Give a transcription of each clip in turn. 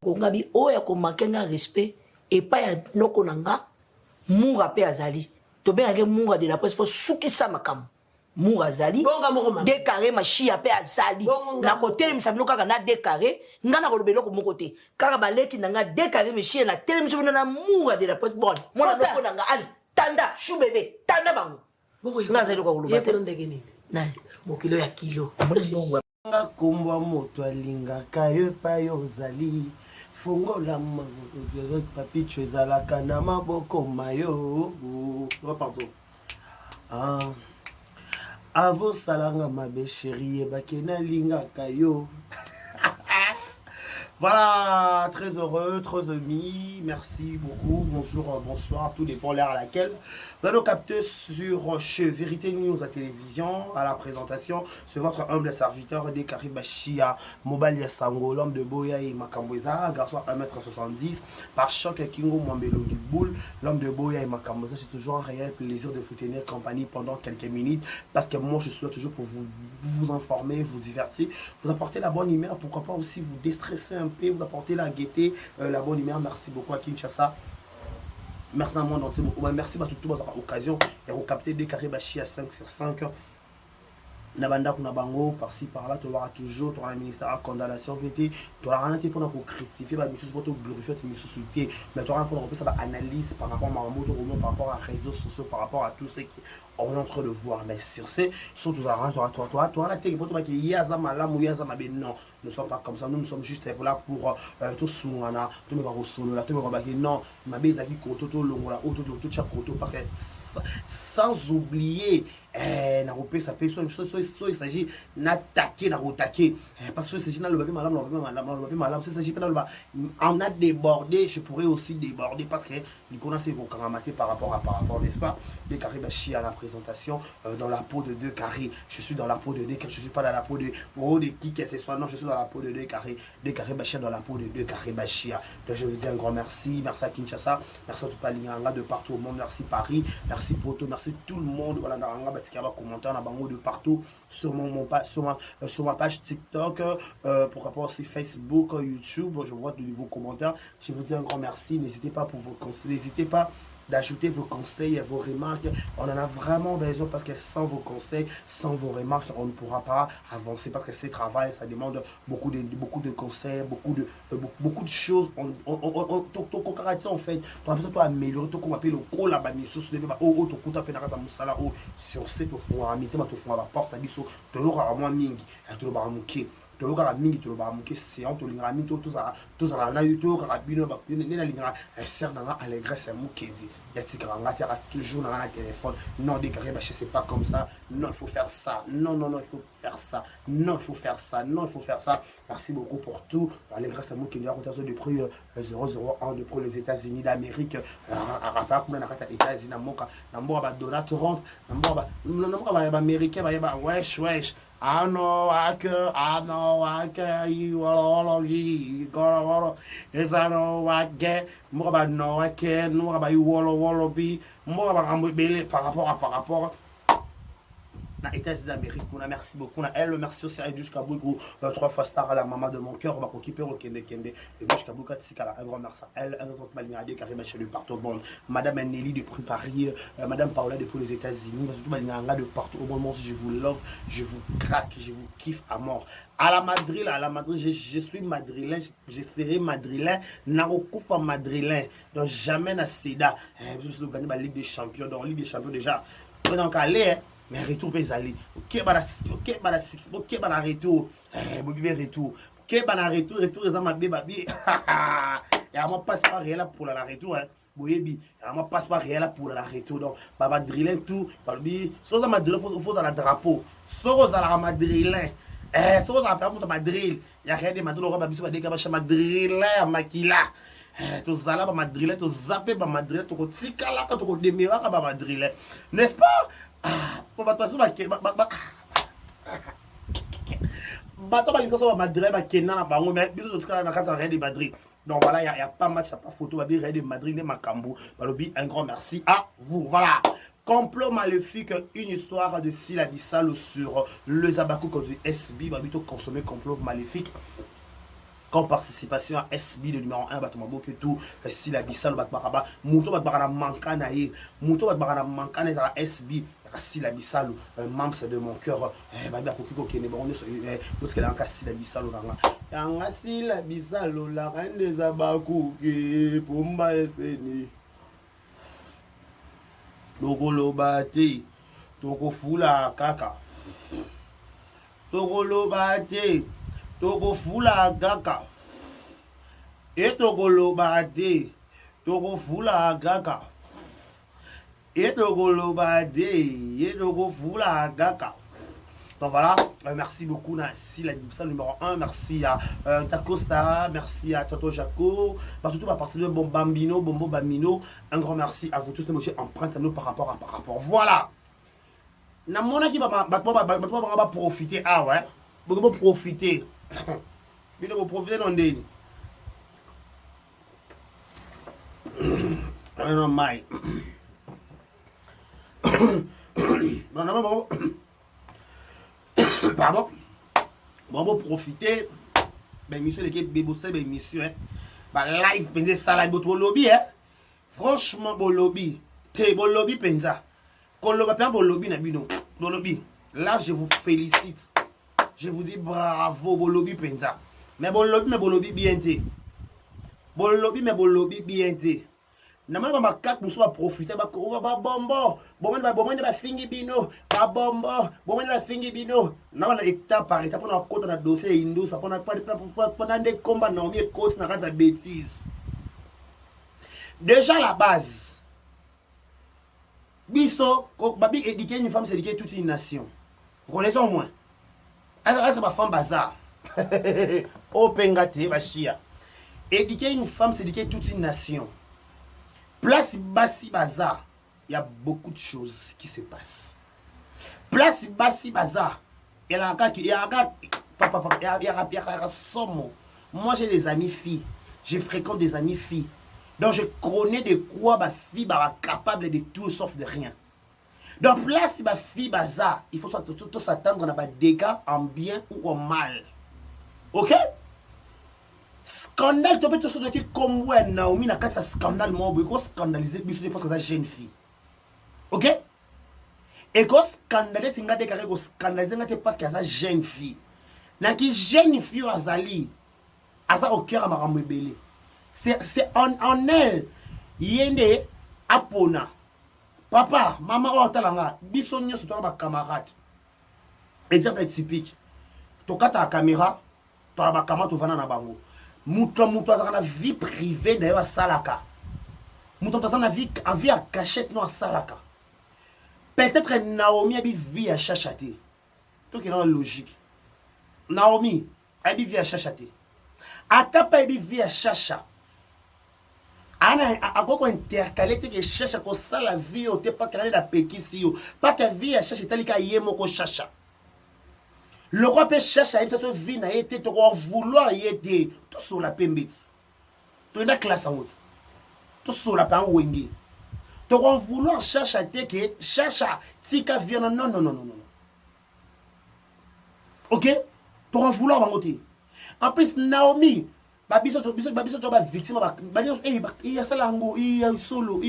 Kongabi oyo akomanke nga respect epai ya noko na nga Mura mpe azali, tobengaki Mura de la presse mpo sukisa makambo. Mura azali, de carré Mashiya mpe azali. Nakotelemisa bino kaka na de carré, nga nakoloba eloko moko te, kaka baleki na nga de carré Mashiya, natelemisi bino na Mura de la presse. Bon, mwana noko na nga ali tanda chou bebe tanda bango, nga azali eloko ya koloba te. Bokilo ya kilo. Nga kombo ya moto alingaka yo epai ozali, fongola papicho ezalaka na maboko mayo. Oh, pardon. Ah. Avosalanga mabe chérie, yebake nalingaka yo. Voilà, très heureux, très ému. Merci beaucoup. Bonjour, bonsoir, tout dépend l'heure à laquelle vous allez capter sur chez Vérité News à télévision, à la présentation. C'est votre humble serviteur de Karibashia, Mobali Sango, l'homme de Boya et Makambweza, garçon 1m70, par choc Kingo Mwambelo du Boule, l'homme de Boya et Makambweza. C'est toujours un réel plaisir de vous tenir compagnie pendant quelques minutes parce que moi je suis là toujours pour vous, vous informer, vous divertir, vous apporter la bonne humeur, pourquoi pas aussi vous déstresser un peu, vous apporter la gaieté, la bonne humeur. Merci beaucoup à Kinshasa. Merci à monde entier. Merci à tout le monde occasion et recapter des carrés à 5 sur 5. Na bandako na bango par-ci par-là, tolobaka toujours toka na ministère ya condamnation mpe te, tolaka wana te mpona kocritifier bamisusu mpo toglorifier te misusu te, mais tolaka mpona kopesa baanalyse par rapport makambo tokomona, par rapport à réseaux sociaux, par rapport à tout ce qui on est en train de voir. Mais sur ce, so tozalaka towana te mpo tobaki ye aza malamu, ye aza mabe. Non, nous sommes pas comme ça. Nous, nous sommes juste là pour tosungana, tomeka kosolola, tomeka baki non, mabe ezalaki koto, tolongola oyo, totia koto, parce que sans oublier nakopesa mpe so il s'agit natake, nakotake, parce que so il s'agit naloba mpe malamu, naloba mpe malamu. So il s'agit mpe naloba en a débordé, je pourrais aussi déborder, parce que likolo se kokangama te par rapport, n'est-ce pas? Deux carrés bachi à la présentation, dans la peau de deux carrés. Je suis dans la peau de deux carrés, je suis pas dans la peau de oh, de qui que ce soit. Non, je suis dans la peau de deux carrés, deux carrés bachia, dans la peau de deux carrés bachia. Donc je vous dis un grand merci. Merci à Kinshasa, merci à tout balinganga de partout au monde, merci Paris, merci Poto, merci tout le monde. Voilà, nga batika ba commentaire na bango de partout sur mon, mon sur ma page TikTok, pourquoi pas aussi Facebook, YouTube. Je vois de vos commentaires. Je vous dis un grand merci. N'hésitez pas pour vos conseils, n'hésitez pas d'ajouter vos conseils et vos remarques. On en a vraiment besoin parce que sans vos conseils, sans vos remarques, on ne pourra pas avancer parce que ce travail, ça demande beaucoup de conseils, beaucoup de choses. On, en fait, on a besoin d'améliorer, tout qu'on appelle le kola ba misusu ba o o tokuta pe na kata musala o sur ce tofunga mitema, tofunga ba porte biso, toyokaka mwa mingi, tolobaka moke, toyokaka mingi, tolobaka moke. Séant tolingaka mingi, tozala na yo, toyokaka bino. Nde nalingaka sœur na nga Allégresse ya Mokedi, yatikaka nga tiaka toujours na nga na téléphone: «Non, décarré bache, c'est pas comme ça. Non, il faut faire ça. Non, non, non, il faut faire ça. Non, il faut faire ça. Non, il faut faire ça.» Merci beaucoup pour tout, Allégresse ya Mokedi akotazo depuis 001, depuis les États-Unis d'Amérique. Arapa kuna na kati ya États-Unis, na mboka ba Donald Trump, na mboka baaméricain bayeba wesh wesh. I know I could, I know I can, you all you gonna is I know I get, mboka ba no I can, mboka ba you wolo wolo bi, mboka ba ebele par rapport na États-Unis d'Amérique kuna. Merci beaucoup na elle. Merci aussi à Edouche Kaboukou, trois fois star, à la maman de mon cœur, bakoki pe okende kende Edouche Kaboukou tikala. Un grand merci à elle, un grand balinga de Karim de partout au monde, madame Nelly depuis Paris, madame Paola depuis les États-Unis, tout balinga de partout au monde. Je vous love, je vous craque, je vous kiffe à mort. À la Madrid, à la Madrid, je suis madrilène, je serai madrilène, nakokufa madrilène. Donc jamais na sida biso gagner ba Ligue des Champions. Donc Ligue des Champions déjà, donc allez, hein. Mais retour mpe ezali, okeba na okeba na retour, bobi mpe retour, okeba na retour. Retour eza mabe, babi ya mwa mpasi pa réel apola na retour, boyebi ya mwa mpasi pa réel apola na retour. Donc bamadrilin tout balobi soki oza madrilin, faut ozala drapeau. Soki ozalaka madrilin, soki ozalaka mpenza moto madril ya réel de Madrid, okoba biso badeka basha madrilin ya makila. Tozala bamadrilin, toza mpe bamadrilin, tokotikalaka, tokodemeraka bamadrilin, n'est-ce pas? Po bato baso bato balingisa so bamadrilin bakenda na bango, mais biso totikala na kati ya Real de Madrid. Donc voilà, y a pas match, y a pas photo. Babi Real de Madrid nde makambo. Balobi un grand merci à vous. Voilà. Complot maléfique, une histoire de Sila Bissalo sur le Zabakou du SB. Babi to consommer complot maléfique. Comme participation à SB le numéro 1 bato maboke tout sila bisalo bato bakaba moto bato baka na manka na ye moto bato baka na manka na ezala SB sila bisalo euh, mams de mon cœur eh, babi akoki kokende bango nyonso eh, botikela yango sila bisalo na nga yanga sila bisalo la reine des abakuki pomba eseni tokoloba te tokofula kaka tokoloba te tokofula kaka e tokoloba te tokofula kaka e tokoloba te e tokofula kaka. Donc voilà, merci beaucoup na Sila Dibsa numéro 1, merci à Dacosta, merci à Toto Jaco, bah, surtout à partir de bon Bambino, Bombo Bambino, un grand merci à vous tous, nous empreinte à nous par rapport à par rapport. Voilà. Namonaki bato banga baprofite awa, boke boprofite bino, boprofite no ndeni no mai bango, pardon, bon, boprofite baémission eleki, bosali baémission, balive mpenza esala boto bolobi. Franchement, bolobi te, bolobi mpenza, koloba mpenza, bolobi na bino, bolobi. Là, je vous félicite, je vous dis bravo. Bolobi mpenza, mais bolobi, mais bolobi bien te. Bolobi, mais bolobi bien te. Namoni bamakake mosusu baprofite, babombo, bomoni bafingi bino, babombo, bomoni bafingi bino. Na wana, étape par étape, mpona kokota na dossier ya Indusa, mpona nde komba Naomi ekoti na kati ya bêtise. Déjà, la base, biso babi, éduquer une femme, c'est éduquer toute une nation. Vous connaissez au moins, est-ce que bafemme baza openga te bashia? Éduquer une femme, c'est éduquer toute une nation. Place basi baza, il y a beaucoup de choses qui se passent. Place basi baza, eyalaka papa somo. Moi, j'ai des amis filles, je fréquente des amis filles, donc je connais de quoi bafille baka capable de tout sauf de rien. Donc place bafille baza, il faut tout s'attendre na badégâts, en bien ou en mal. Ok, scandale to mpe toso toki kombo ya Naomi na kati ya scandale moko boye, ekoscandalize biso te parce que aza jeune fille. Ok, ekoscandalize nga te, kaka ekoscandalize nga te parce que aza jeune fille. Naki jeune fille oyo azali, aza au cœur ya makambo ebele. C'est en elle, ye nde apona. Papa, mama oyo atala nga, biso nyonso tona bacamarade. Exemple typique, tokataka caméra, tola bacamarade, tovanda na bango. Moto moto azalaka na vie privée na ye asalaka, moto moto aza na vie, vie ya cachette no asalaka. Peut-être Naomi ayebi vie ya Shasha te. Tokenda na logique, Naomi ayebi vie ya Shasha te. Ata mpe ayebi vie ya Shasha, ana akoki kointercale te ke Shasha kosala vie oyo te, parce que napekisi yo, parce que vie ya Shasha etali kaka ye moko Shasha. Lokwa mpe Shasha ayebi so vie na ye te, tokovouloir ye te. Tosola pembe ti toyenda classe yango ti tosola mpe yango wenge, tokovouloir Shasha te ke Shasha tika vie na. Non, non, non, non, non. Ok, tokovouloir bango te. En plus, Naomi, babiso babiso to bavictime asala yango iya solo.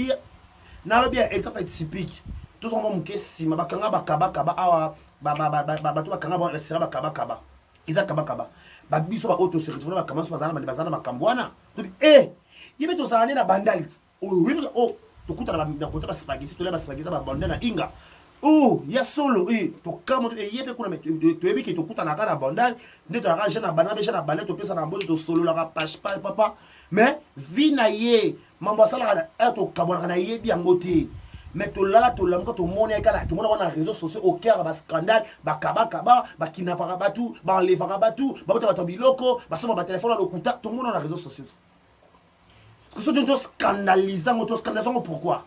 Nalobi ya exemple typique, tozonga moke nsima, bakanga bakabakaba awa, bato bakanga sera bakabakaba, eza kabakaba. Babiso baoyo tose retrouve na bakama, so baza na makambo wana, tobi e ye mpe tozala nde na bandali oyo tokutana na kota baspaghetti, tolia baspaghetti na babandal na inga. Oh, ya solo e tokama ye mpe kuna, toyebi ke tokutanaka na bandal nde tozalaka jeune na bandal mpe jeune na bandal, topesana mbote, tosololaka page papa. Mais vie na ye, mambo asalaka, tokabwanaka, nayebi yango te. Mais tolala, tolamuka, tomoni kaka, tomona wana na réseaux sociaux au cœur bascandale, bakabakaba, bakinapaka bato, baenlevaka bato, babota bato ya biloko, basomba batelefone ya lokuta. Tomona na réseaux sociaux. Soki toscandalise yango, toscandalise yango pourquoi?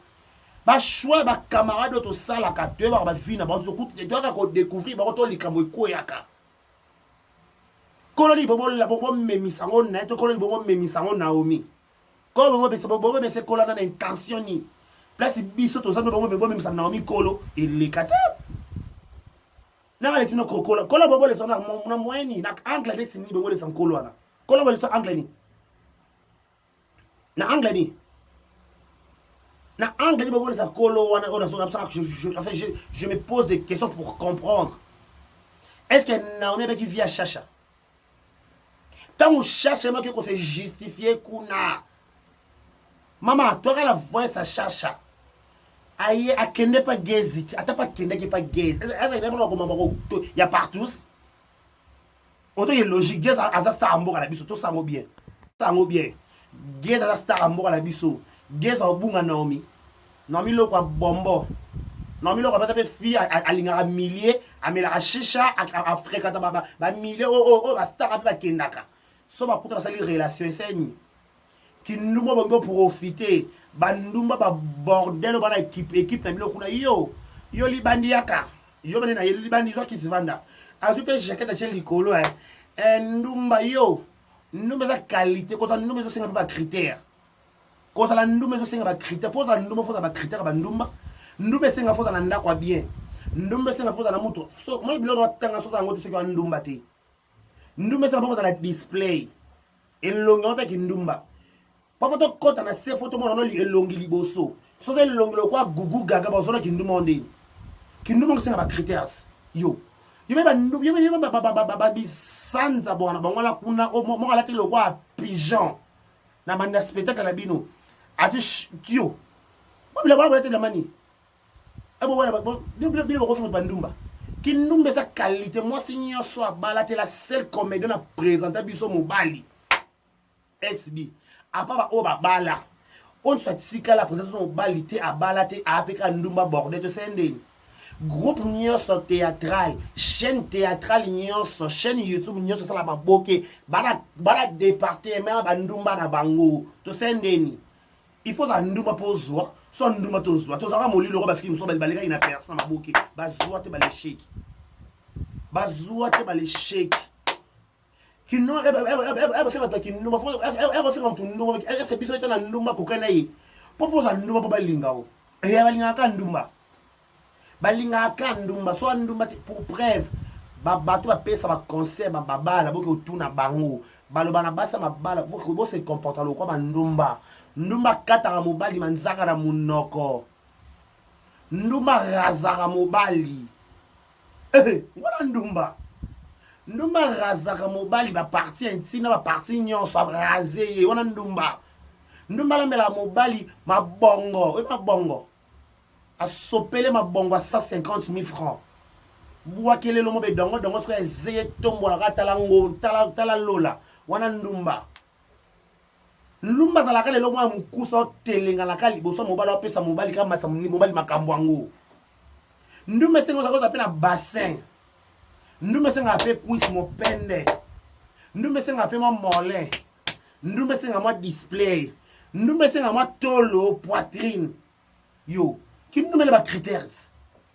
Bachoix bacamarade oyo tosalaka, toyebaka bavie na bango, toyaka kodécouvrir bango to likambo ekweyaka. Kolo nini bomemisa yango na ye to kolo nini bomemisa yango Naomi? Kolo bomemisa ekolana na intention nini? Place biso toza mpe, bomemisa Naomi kolo eleka te. Nanga leti no kokola kola, bobolesa na moyen nini, na angle neti nini bomolesa nkolo wana? Kolo bolisa angle nini? Na angle nini? Na angle nini bobolisa kolo wana oyo nazo je, je, enfin, je, je me pose des questions pour comprendre. Est-ce que Naomi abeki via Chacha? Ntango Chacha emaki ko se justifier kuna. Mama, toka la voix ya Chacha. Aye akende pa Gezi, ata pa akendaki pa Gezi. Est-ce que na ko ya partout? Oto ye logique, Gezi aza star mboka na biso, to sango bien. Sango bien. Gezi aza star mboka na biso. Gezi obunga Naomi. Naomi lokwa bombo. Naomi lokwa baza pe fille alingaka millier, amelaka shisha, afrekata ba ba millier o o ba star pe bakendaka. So bakuta basali relation eseni. Kindumba bongi bo profiter bandumba ba bordel bana équipe équipe na bino kuna yo yo libandi yaka yo bene na ye libandi zwa kiti vanda azwi mpe jaquette atie likolo eh. Eh, ndumba yo ndumba eza qualité kozala ndumba ezosenga mpe bacritère kozala ndumba ezosenga bacritère mpo ozala ndumba fozala bacritère ya bandumba ndumba esenga fozala na ndako ya bien ndumba esenga fozala na moto moni biloko atanga sozala yango te soki wa ndumba te ndumba esenga mpo kozala display elongi yango mpe kindumba papa tokɔta na se fo tomona no elongi liboso soki elongi lokwa gugu gaga bazona kindumba ngo ndeni kindumba ngo senga bacritères yo yo bisanza bwana bango wana kuna moko alati lokwa pigeon na banda spectacle na bino ati yo biloko wana bolati lamani ebo wana bino bokofi moto bandumba kindumba eza qualité mwasi nyonso abala te la seule comédien na présente biso mobali sb apa baoyo babala oyo nyonso atikala présente biso mobali te abala te apeka ndumba bordel to se ndeni groupe nyonso théâtral, chaîne théâtrale nyonso, chaîne YouTube nyonso esala maboke bana bana département bandumba na bango to se ndeni. Il faut ozala ndumba mpo ozwa so ndumba tozwa tozalaka molilo oko bafilme so balekaki na perse na maboke bazwa te balesheki bazwa te balesheki kino bafika bato ya kindumba bafika moto ndumba ese biso ete na ndumba kokai na ye mpo fo ozala ndumba mpo balinga o balingaka ka ndumba balingaka ka ndumba so ndumba te. Pour preuve, bato bapesa baconseil bababala boke otuna bango baloba na basi ya mabala bose comporta lokwa bandumba. Ndumba akataka mobali manzaka na monoko, ndumba razaka mobali wana ndumba. Ndumba razaka mobali bapartie intime na bapartie nyonso, araze ye wana ndumba. Ndumba alambelaka mobali mabongo oyo mabongo asopele mabongo ya 150 000 francs bwakelelo mo bedongo dongo soki ezeye tombolaka tala ngo tala, tala lola wana ndumba. Ndumba azalaka lelo mwa mokusa otelenganaka liboso mobali apesa mobali kamasa mobali makambo yango. Ndumba esenga ozalaka mpe na bassin, ndumba esengaka mpe cuisse mopende, ndumba esengaka mpe mwa molin, ndumba esengaka mwa display, ndumba esengaka mwa tolo poitrine. Yo kindumbela bacritères,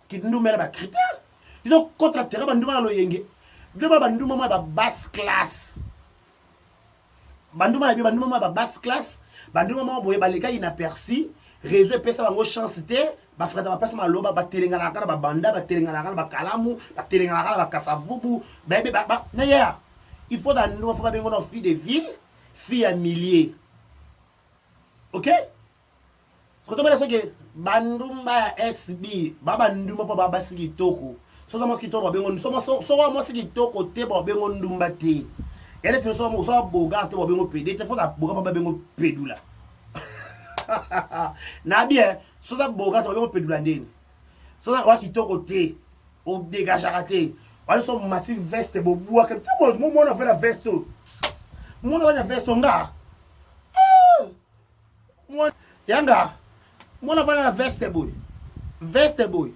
kindumbela bacritères ezokɔta na terrain bandumba na loyenge bino bana bandumba mwa ya babasse classe, bandumba na bino bandumba mwa ya babasse classe, bandumba mwa boye balekaki na persi réseau epesa bango chance te bafrata bapesa maloba batelenganaka na babanda, batelenganaka na bakalamu, batelenganaka na bakasavubu bayebi na yeya. Il faut na ndumba fo babengo na fille de ville, fille ya millier. Ok, soki soki bandumba ya sb ba bandumba mpo ba basi kitoko, soki mwasi kitoko babengo, soko mwasi kitoko te babengo ndumba te. Ele ti so so bogar te babengo pede te, foza bogar mpo babengo pedula na bien. Soza bogar te babengo pedula ndeni soza wa kitoko te odegageaka te wana so mati veste bobwaka te mona fe na veste oyo mona wana veste nga yanga mwana vana na veste boye, veste boye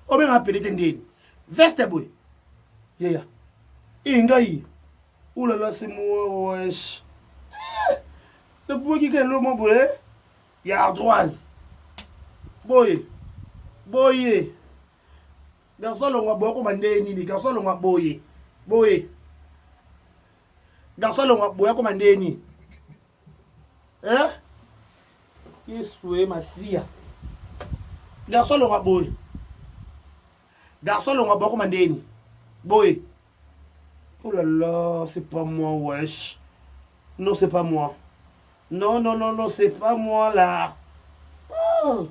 obenga pede te ndeni veste boye yeya ingai ulala c'est moi wesh nabwaki ka eloko boye ya ardoise boye boye. Garçon alongwa boye akoma nde nini? Garçon alongwa boye boye, garçon alongwa boye akoma nde nini? Eh, Yesu e masiya. Garçon alongwa boye, garçon alongwa boye akoma ndeni boye. Oh là là, c'est pas moi, wesh. Non, c'est pas moi. Non, non, non, non, c'est pas moi là. Oh.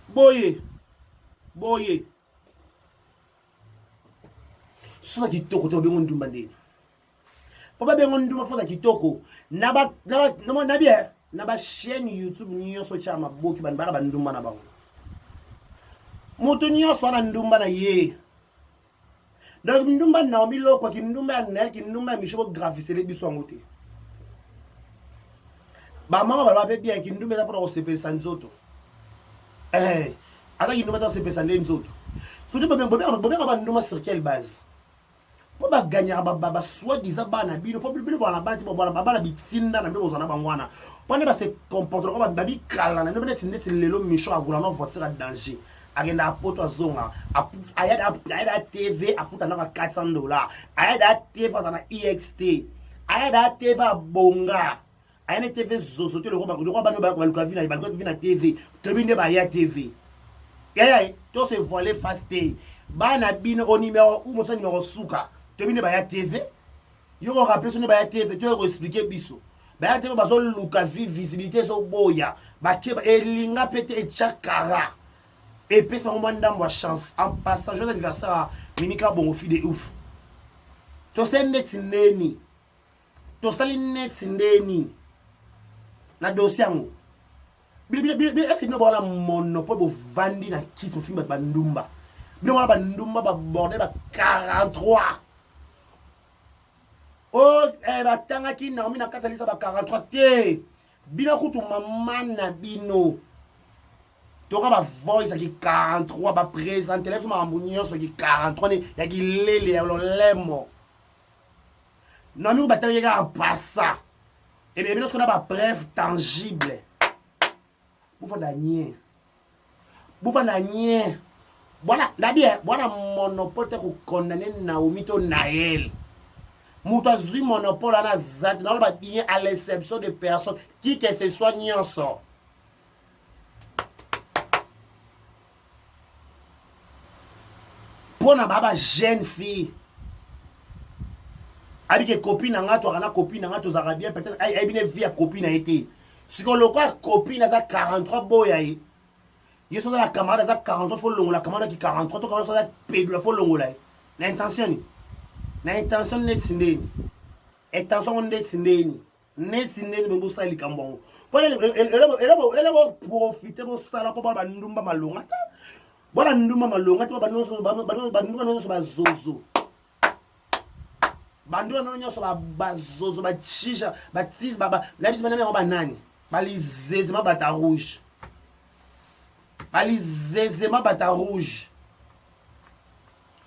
Boye. Boye. Soza kitoko te babengo ndumba ndeni. Po babengo ndumba foza kitoko. Na ba na na na bien na ba chaîne YouTube nyonso tya maboki bana bana bandumba na bango. Moto nyonso ana ndumba na ye. Donc ndumba Naomi Lokwa kindumba ya Naël kindumba ya Michou bogravisele biso yango te. Bamama baloba mpe bien kindumba eza mpona kosepelisa nzoto. Eh, ata kindumba eza kosepelisa nde nzoto. Surtout bobenga bandumba sur quelle base? mpo baganyaka basoi-disant bana bino mpo bino bwana bana te bana bitinda na bino bozala na bango wana mpo nde base comporte lokola babikala na bino neti neti lelo micho agola na voiture ya danger akendaka poto azonga ayada tv afuta ndako ya 400 dollar ayada tv aza na ext ayada tv abonga ayana tv zozo te lokola bano baluka vi baluka vi na tv toyebi nde baya tv yaya to se voile face te bana bino o numero u mosa numero suka toyebi nde baya tv yo ko rappeler so nde baya tv toye ko expliquer biso baya tv bazoluka vie visibilité ezoboya bakeba elinga mpe te etya kara epesi bango mwa ndambo ya chance en passant joyeux anniversaire ya mimika bongo fille de ouf tosali neti ndeni tosali neti ndeni na dossier yango eske bino bawana monopole bovandi na kisi bofingi bato bandumba bino wana bandumba babordel ba 43 o oh, eh, batangaki naomi na kati ya lisa ba 43 te bino kutu mama na bino toka ba voice ya ki 43 ba presentela biso makambo nyonso ya ki 43 ne ya kilele ya lolemo naomi batangi kaka pasa ebele bino sikoyo na ba preuve tangible bofanda nye bofanda nye bwana nabi eh, bwana monopole te kokondane naomi to nael moto azwi monopole wana aza te naloba bien à l'exception de personne qui que ce soit nyonso mpo na ba ba jeune fille abike copine na nga toaka na copine na nga tozalaka bien peut-être ayebi ne vie ya copine na ye te sikoyo lokola copine aza 43 boya ye ye so aza na camarade aza 43 fo longola camarade aki 43 to camarade so aza pedula fo longola ye na intention ni na intention neti ndeni intention ngo neti ndeni neti ndeni bongo osala likambo yango mpo ele boprofite bosala mpo bana bandumba malonga te bana ndumba malonga te bandumba nyonso bazozo bandumba nano nyonso bazozo bachisha batise nayebi banani yango banani balizeze mabata rouge balizeze mabata rouge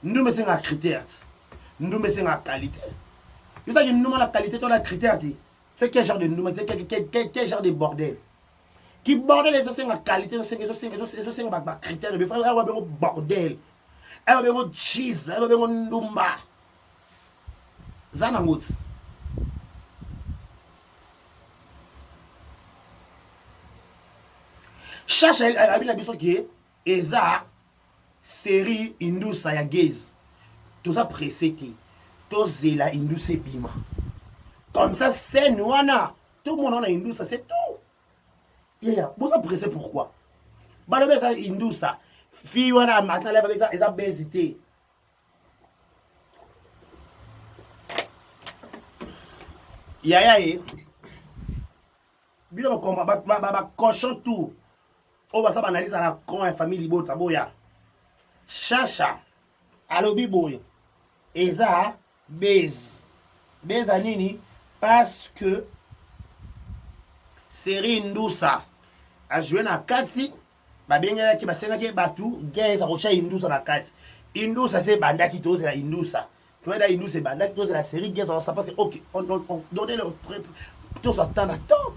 ndumba esengaka critère ti ndumba esengaka qualité yo ozalaki ndumba na qualité to na critère te c'est quel genre de ndumba quel, quel, quel, quel genre de bordel ki bordel ezosenga qualité ezosenga bacritère ebe awa bengo bordel awa bengo cheese awa bengo ndumba za nango ti chache abi na biso ke eza Serie indusa ya gaze toza presse te tozela indusa ebima comme ça scène wana tomona wana indusa c'est tout yaya boza presse pourquoi balobi eza indusa fille wana martin leva eza, eza bezi te yaya ye bino bacochon tout oyo baza baanalyse na con ya famille libota boya shasha alobi boye eza base base nini parce que série ndusa ajoue na kati babengelaki basengaki bato guerre eza kotya indusa na kati indusa se ebandaki tozela indusa toyeda indusa ebandaki tozela série guerre ça parce que ok on, on, on donnait le tozwa temps na temps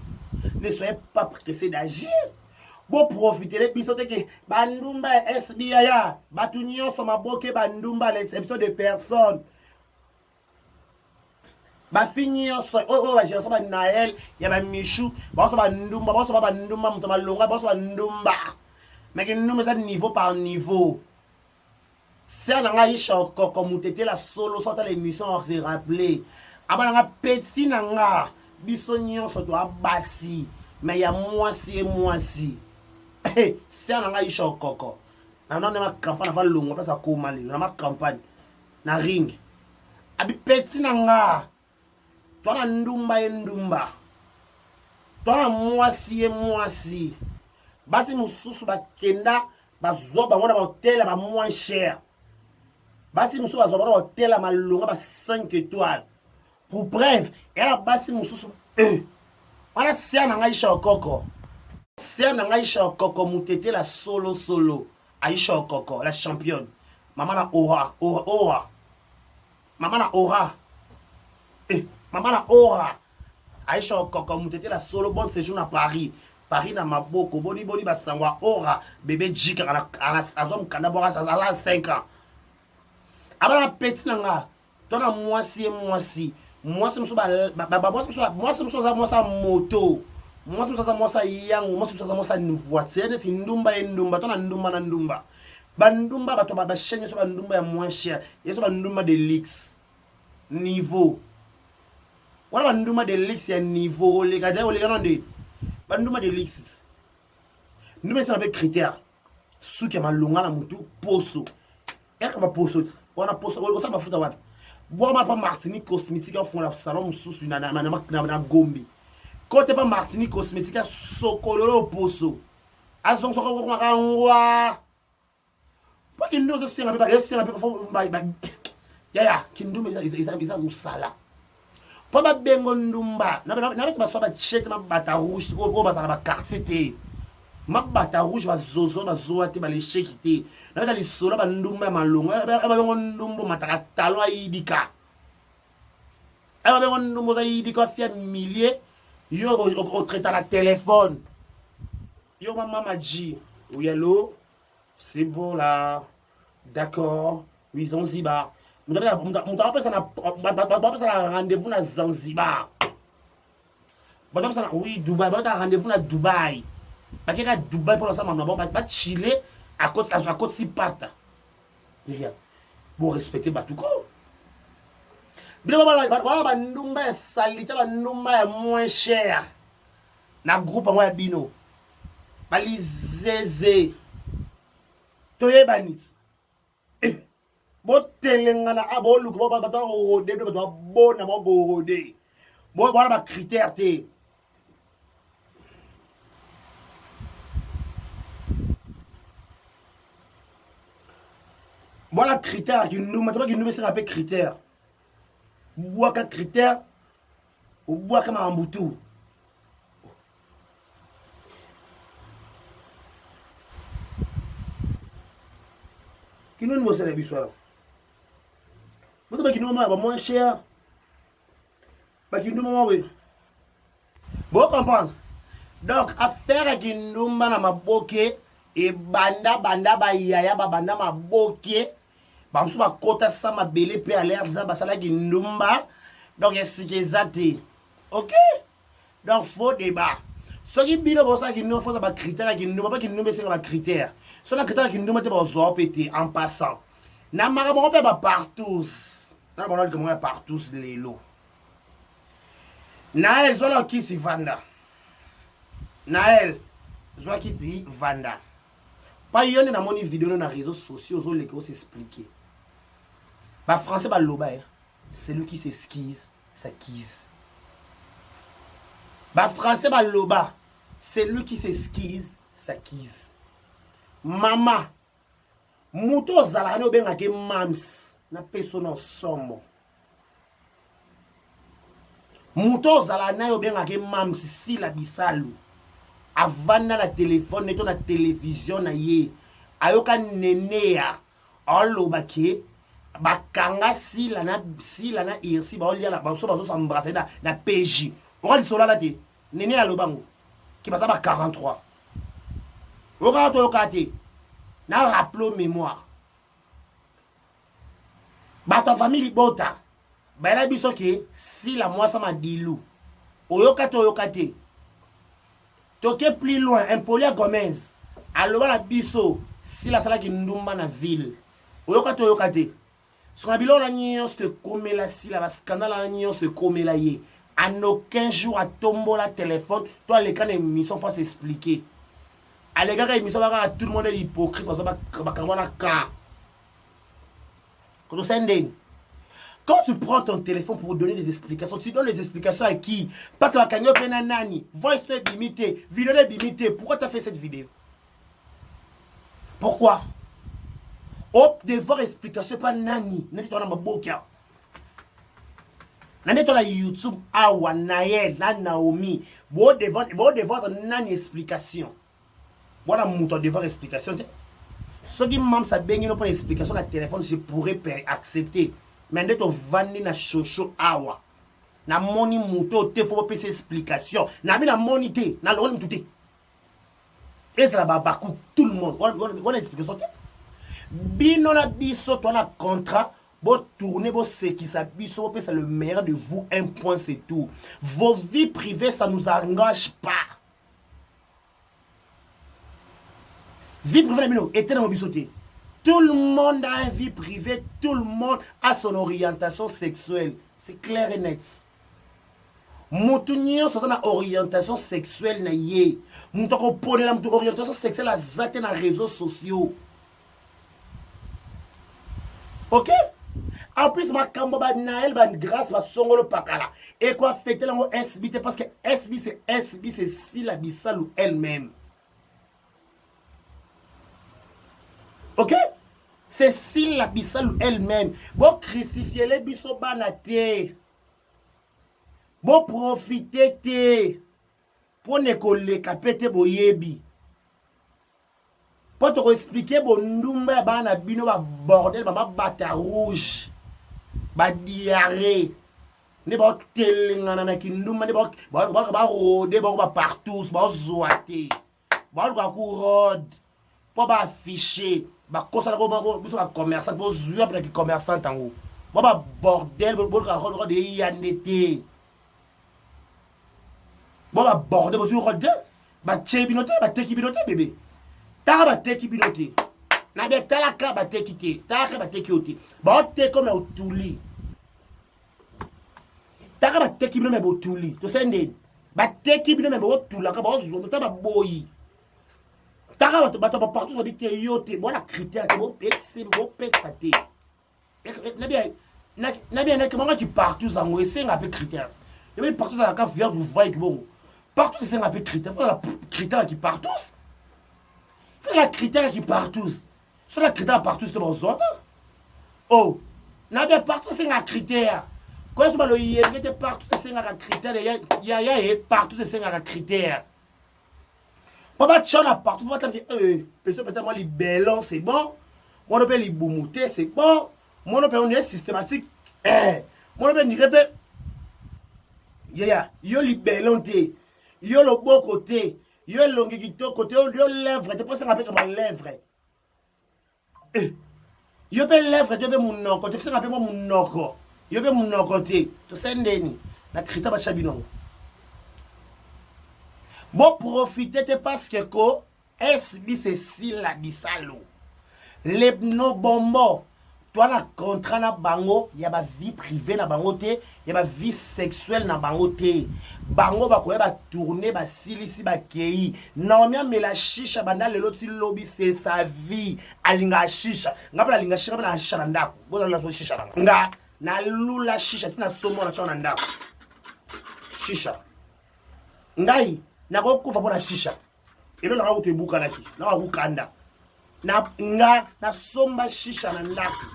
ne soyez pas pressé d'agir boprofitele biso te ke bandumba ya sbi ya bato nyonso maboke bandumba l'exception de personne bafi nyonso oyo oyo bagénération ba nael ya bamichou banso bandumba banso ba bandumba moto malonga banso bandumba mais kindumba eza niveau par niveau. Sœur na ngai Aisha Okoko mutetela solo so atala émission se rappeler. Abana nga petit na nga biso nyonso to basi mais ya mwasi ye mwasi. Sœur na ngai Aisha Okoko. Na nana ma campagne va longwa place akoma lelo na ma campagne na ring. Abi petit na nga to na ndumba ye ndumba. To na mwasi ye mwasi. Basi mosusu bakenda bazwa bango na bahotel ya ba moins cher basi mosusu bazwa bango na bahotel ya malonga ba 5 étoiles pour preuve eya na basi mosusu eh, wana ser na ngai isha okoko ser na ngai isha okoko mutetela solo solo aisha okoko la championne mama na aura aura aura mama na aura eh, mama na aura aisha okoko mutetela solo bon séjour na paris paris na maboko boni boni basango ya aura bebe jika azwa mokanda bwaka aza 5 ans abana petit na nga to na mwasi ye mwasi mwasi mosusu mwasi mosusu aza mwasi ya moto mwasi mosusu aza mwasi ya yango mwasi mosusu aza mwasi ya voiture neti ndumba ye ndumba to na ndumba na ndumba bandumba bato bachaine nyonso bandumba ya moins cher yeso bandumba de luxe niveau wana bandumba de luxe ya niveau oleka te oleka no nde bandumba de luxe ndumba esala mpe critère suki ya malonga na motu poso yaka baposo ti wana poso osala mafuta wapi bwama pa martinique cosmétique afungola salon mosusu na gombe kote pa martinique cosmétique asokololo poso azongisaka okomaka ngwa mpo kindumba ezosenga mpe esenga mpe yaya kindumba eza mosala mpo babengo ndumba na bato baswa bachete mabata rouge oyo bazala na baquartier te mabata rouge bazozo bazowa te balesheki te na beta lisolo bandumba ya malongo babengo ndumba omataka talon ayibika babengo ndumba oza yibika afia milie yo otraita na telefone yo mama ji oui allo c'est bon là d'accord oui Zanzibar moto apesa na rendez-vous na Zanzibar bato apesa na oui Dubaï bato rendez-vous na Dubaï bakeka Dubaï mpona osala mambo na bango bachile akotisi pata bo respecte bato ko bino wana bandumba ya salite bandumba ya moins cher na groupe yango ya bino balizeze toyebani eh, botelengana a ah, boluka bato bakorode bino bato babona bakorode wana bacritère te bwana critère ya kindumba te bakindumba esengaka mpe critère bwaka critère obwaka makambo tu kino nini bosala biso wana boto bakino mama ya ba moins cher bakindumba mwa boye bo comprendre donc affaire ya kindumba na maboke ebanda banda bayaya babanda maboke bamosusu bakota sa mabele mpe alerza basalaki ndumba donc ya sika eza te ok donc faux débat soki bino bosala kindumba foza bacritère ya kindumba mpo kindumba esenga bacritère soki na critère ya kindumba te bozwa mpe te en passant na makambo moko mpe bapartous na bango likambo ya partous lelo nael zwa na kisi vanda nael zwa kiti vanda pa yo nde namoni video no na réseaux sociaux ozoleka osexplike bafrançais baloba eh, celui qui s'exquise s'acquise bafrançais baloba celui qui s'exquise s'acquise mama moto ozalaka nde obengaka ye mams napeso na somo moto ozalaka naye obengaka ye mams sila bisalu avanda na telefone ne to na televizio na ye ayoka neneya aloba ke bakanga sila na sila na irsi baolia na baso bazosambrase na, na pj oka lisolo wana te nene aloba ngo ke baza ba 43 okaka toyoka te na rappelo mémoire bato ya famille libota bayela biso ke sila mwasa madilu oyoka te oyoka te toke plus loin impoli ya gomez aloba na biso sila asalaki ndumba na ville. Oyoka te oyoka te. Soki na biloko na nyonso ekomela sila ba scandale na nyonso ekomela ye. En aucun jour atombola téléphone to aleka na émission pour s'expliquer. Alekaka émission bakaka tout le monde est hypocrite bazo bakanga wana ka. Kotosendeni. Quand tu prends ton téléphone pour donner des explications, tu donnes les explications à qui Parce que bakangi yo pe na nani Voice to ebimi te, vidéo ebimi te. Pourquoi tu as fait cette vidéo Pourquoi Hop, devoir explication pas nani. Nani to na mabokia. Nani to na YouTube awa Naël, na Naomi. Bo devoir bo devoir nani explication. Wana moto a devoir explication te. Soki mams abengi no mpona explication na téléphone, je pourrais accepter. Mais nde tovandi na shosho awa. Namoni moto te fo bopesa explication. Nabi namoni te, nalongoli moto te. Ezala babaku tout le monde. Wana explication te. Bino na biso to na contrat botourne bosekisa biso bopesa le meilleur de vous un point c'est tout. Vos vies privées ça nous engage pas. Vie privée na bino etelema biso te. Tout le monde a une vie privée, tout le monde a son orientation sexuelle. C'est clair et net. Moto nyonso aza na orientation sexuelle na ye. Moto akoponela moto orientation sexuelle aza te na réseaux sociaux. Ok? En plus, makambo ba Naël, ba Grâce, ba Songolo Pakala. Et quoi affecter lango SB te parce que SB c'est SB c'est Sila Bisalu elle-même. Ok? C'est Sila Bisalu elle-même. Bon crucifier les biso bana te. Bon profiter te. Pona ekoleka pe te boyebi. Po toko expliquer bondumba ya bana na bino ba bordel ba mabata rouge ba diarrhée nde baotelengana na kindumba nde baoka barode bango ba partout baozwa te baoluka ku rode mpo baaffiche bakosana biso bacommerçant bozwi wapi na kicommerçant yango bo babordel boluka rode rode eya nde te bo ba borde bozwi rode te batie bino te bateki bino te bebe taka bateki bino te na be talaka bateki te talaka bateki yo te baoteka me otuli taka bateki bino me botuli tosali ndeni bateki bino me bootulaka baozwa ta baboyi taka bato bato bapartout babi te yo te bona critère te bopesa te nabi yanaki bangaki partout zango esenga mpe critères ebi partout ezalaka vierge voyeki bongo partout esenga mpe critère fozala critère yaki partout fozala critère yaki partout sola critère ya partout te bazwa te o nabi ya partout esengaka critère koyeso baloyenge te partout esengaka critère yaya ye partout esengaka critère mpo batya na partout fo batala ke peso peta mwa libelon c'est bon mwana mpe libumu te c'est bon mwana mpe on est systématique eh mwana mpe ndire mpe yaya yo libelon te yo loboko te yo elongi kitoko te yo lèvre te mpo esanga mpe kama lèvre Eh, yo mpe lèvre te mpe monoko te fisanga mpe mwa monoko yo mpe monoko te tosali ndeni na krita batya bino yango boprofite te parce que ko sb sesila bisalo lebno bombo toi na contrat na bango ya ba vie privée na bango te ya ba vie sexuelle na bango te bango bakoya ba tourner basilisi bakei Naomi amela shisha banda lelo ti lobi c'est sa vie alingaka shisha nga mpe nalinga shisha mpe na shisha na ndako bozala so shisha na nga nalula shisha ti nasombo na na ndako shisha ngai nakokufa mpo na shisha elo nanga kutu ebukanaki nanga kukanda na nga nasomba shisha na ndako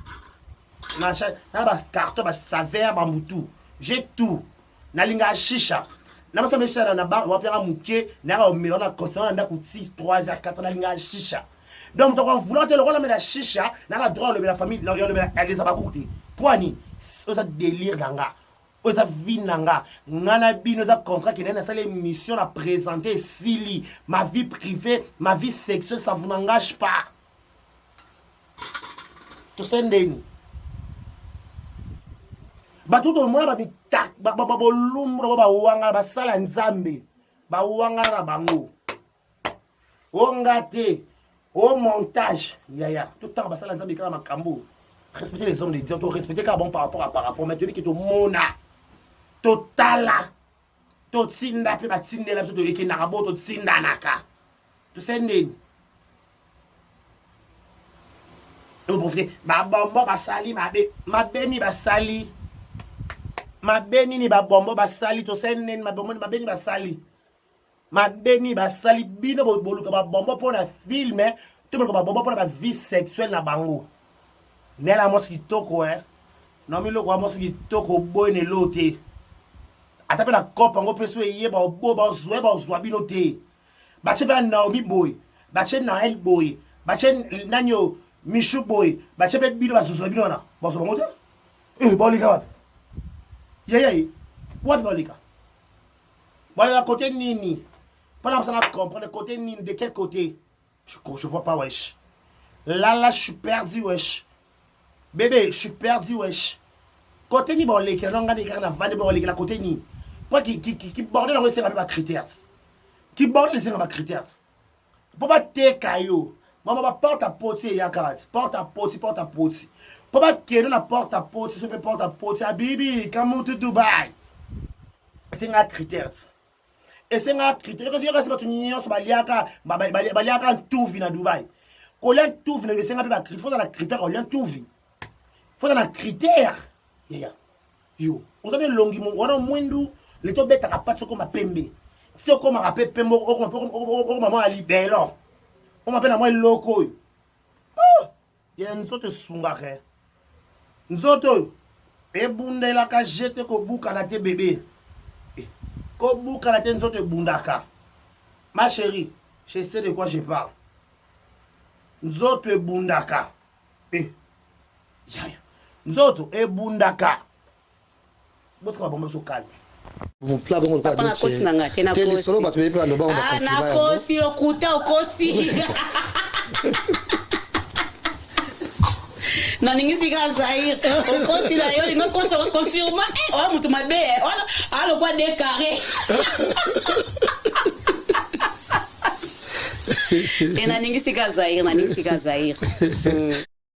na bacarton basaver bambutu j'ai tout nalingaka shisha na basomba shisha na bar wapi yanga moke nayaka omela na continent na ndako 6 3 h 4 nalingaka shisha donc moto akovula te lokola namela shisha nanga droit olobela famille olobela eleza bakuku te mpo ani oza délire na nga oyo eza vie na nga nga na bino eza contrat kende nasala émission na présente esili ma vie privée ma vie sexuelle ça vous n'engage pas tosali ndeni bato tomona bolumbu na bawangana basala nzambe bawangana na bango o nga te. Au montage, yaya, tout temps basala nzambe kala makambo. Respecter les hommes de Dieu, to respecter kaka bon par rapport à par rapport, mais tu dis que to mona, to tala, to tinda pe ba tindela biso to ekendaka bo to tindanaka. To se ndeni. To profiter ba bombo basali mabe, mabe ni basali. Mabe nini ba bombo basali to se ndeni ba bombo mabe ni basali. Mabe nini basali bino boluka ba bonbon mpo na film to boluka ba bonbon mpo na ba vie sexuelle na bango. Nela mwasi kitoko eh. Naomi loko wa mwasi kitoko boye na elo te. Ata pe na kope yango pe so eye ba obo ba zwa ba zwa bino te. Batie pe Naomi boye, batie Naël boye, batie nani oyo Michou boye, batie pe bino ba zozo na bino wana. Ba zwa bango te. Eh boleka wapi? Yeye wapi boleka? Voilà côté nini Pendant ça comprendre côté nini de quel côté je, je vois pas wesh. Là là je suis perdu wesh. Bébé, je suis perdu wesh. Côté ni bon lekela non ngani kaka na vandi bon lekela côté ni. Quoi qui qui qui, qui bordel ngo esenga ba critères. Qui bordel esenga ba critères. Po ba teka yo. Mama ba porte à poti eyaka ti. Porte à poti, porte à poti. Po ba kende na porte à poti, so pe porte à poti abibi kamutu Dubai. Esenga critères. Esenga critères. Yoka yoka bato nyonso baliaka baliaka ntuvi na Dubai. Kolia ntuvi na esenga pe ba critères. Faut na critère kolia ntuvi. Faut na critère. Yeah. Yo oza na elongi wana mwindu leta obetaka pati okoma pembe si okomaka mpe pembe okoma mwa libelo okoma mpe na mwa eloko oyo oh! ye nzoto esungaka eh. nzoto oyo ebundelaka je te kobukana te bebe eh, kobukana te nzoto ebundaka ma chérie je sais de quoi je parle nzoto ebundaka eh. Yaya nzoto ebundaka botika babomba biso calme. Pla bongo Papa nakosi na nga te te lisolo bato bayebi baloba ngo ah, nakosi lokuta okosi naningisi kaka zaire okosi na yo linga kosa okonfirma eh, oya moto mabe eh, wana alokwa de carré te naningisi kaka zaire naningisi kaka zaire.